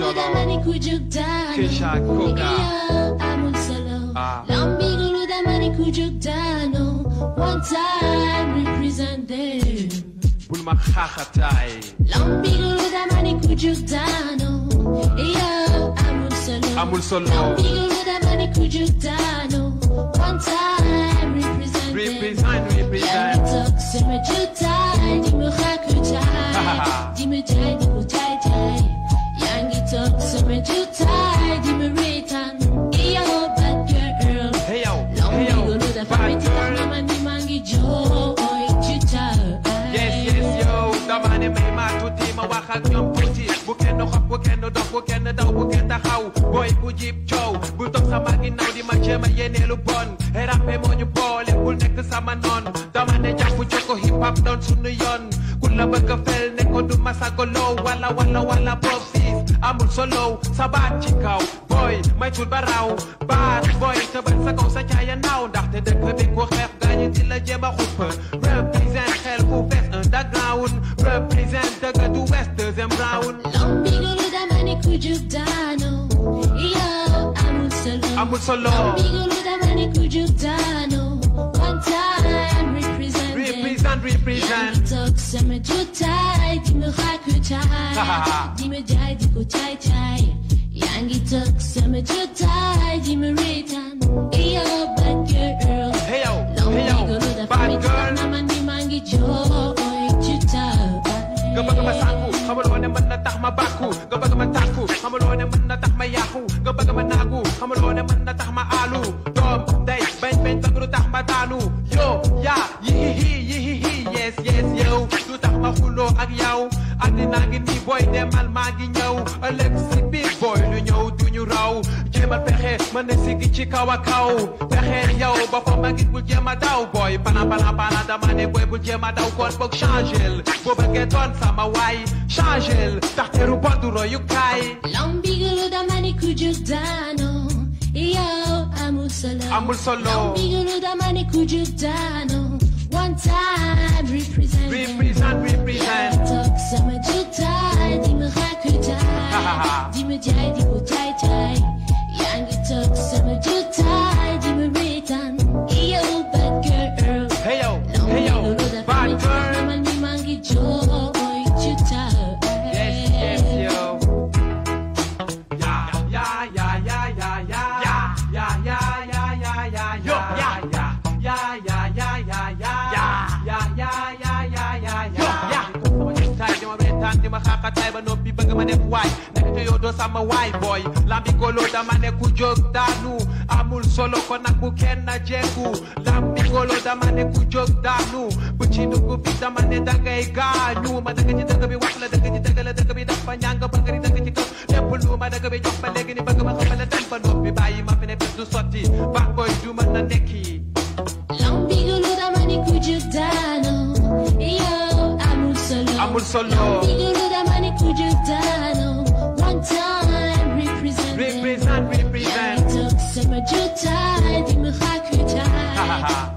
Golo Kisha Koka amul solo Lambi Golo da mani kujuk dano one time represented bul ma xaxataay Lambi Golo da mani kujuk dano amul solo Lambi Golo da mani kujuk dano one time represented Yang talk sama juta di me xakutai di me jai di me jai jai Yang talk sama juta di me retan iyo bad girl hey yo Lambi Golo da fami di mama mi mangi jo juta yes yo damane may matuti ma wax ak ñoom tuuti bu kenn xob bu kenn dox bu kenn daw bu kenn taxaw boy bu jib coow bu toog sama ginnaaw di ma jéem a yéeneelu bon rappe moo ñu boole bul nekk sama noon dama ne jàpp jokko hip hop doon sunu yoon ku la bëgg a fel ne ko du ma sagoloo wala bob siis amul solo sa baat ci kaw boy may tul ba raw baat boy tëbal sa kaw sa caaya naaw ndaxte dëkk bi ku xeex gaañu di la jéem a xupp represent xel ku fees underground represent dëgg du west deuxième round Lambi Golo da mani kujuk dano iyo amul solo Lambi Golo da mani kujuk dano one time represent talk sama jutai di me xakutai di me jai di ko chai chai Yangi talk sama jutai di me retan iyo bad girl hey yo Lambi Golo da fami di mama mi mangi jo jutai nga bëgg ma sànku xamuloo ne mën na tax ma bàkku nga bëgg ma tàkku xamuloo ne mën na tax ma yàqu nga bëgg ma naagu xamuloo ne mën na tax ma aalu doom day bañ bëgg lu tax ma daanu yo yaa yihihi yes yow lu tax ma xuloo ak yow àddina ngi nii booy demal maa ngi ñëw ëllëg si biir booy lu ñëw du ñu raw jéemal pexe mën na sigi ci kaw a kaw pexe yow boppam ma ngi bul jéem a daw booy bana dama ne booy bul jéem a daw kon boog changel boo bëggee doon sama waay changel tax teru bondu royu kaay Lambi Golo da mani kujuk dano iyo amul solo Lambi Golo da mani kujuk dano one time represent talk sama jutai di me xakutai di me jai di ko jai jai Yangi talk sama jutai di me retan iyo bad girl hey yo Lambi Golo da fami di girl mama mi mangi jo jutai yes yo di ma xaxataay ba noppi bëgg ma def waay nekk te yow doo sama waay boy Lambi Golo dama ne ku jóg daanu amul solo ko nag bu kenn jekku Lambi Golo dama ne ku jóg daanu bu ci dugg bi dama ne dangay gaañu ma dëgg ci dëgg bi wax la dëgg ci dëgg la dëgg bi dafa ñàng bëgg di dëgg ci kaw lépp lu ma dëgg bi jox ba léegi ni bëgg ma xamale dem ba noppi bàyyi ma fi ne bés du sotti baax boy du mën na nekki Lambi Golo dama ne ku jóg daanu iyo amul solo Lambi Golo da mani kujuk dano one time represent Yangi talk sama jutai di me xakutai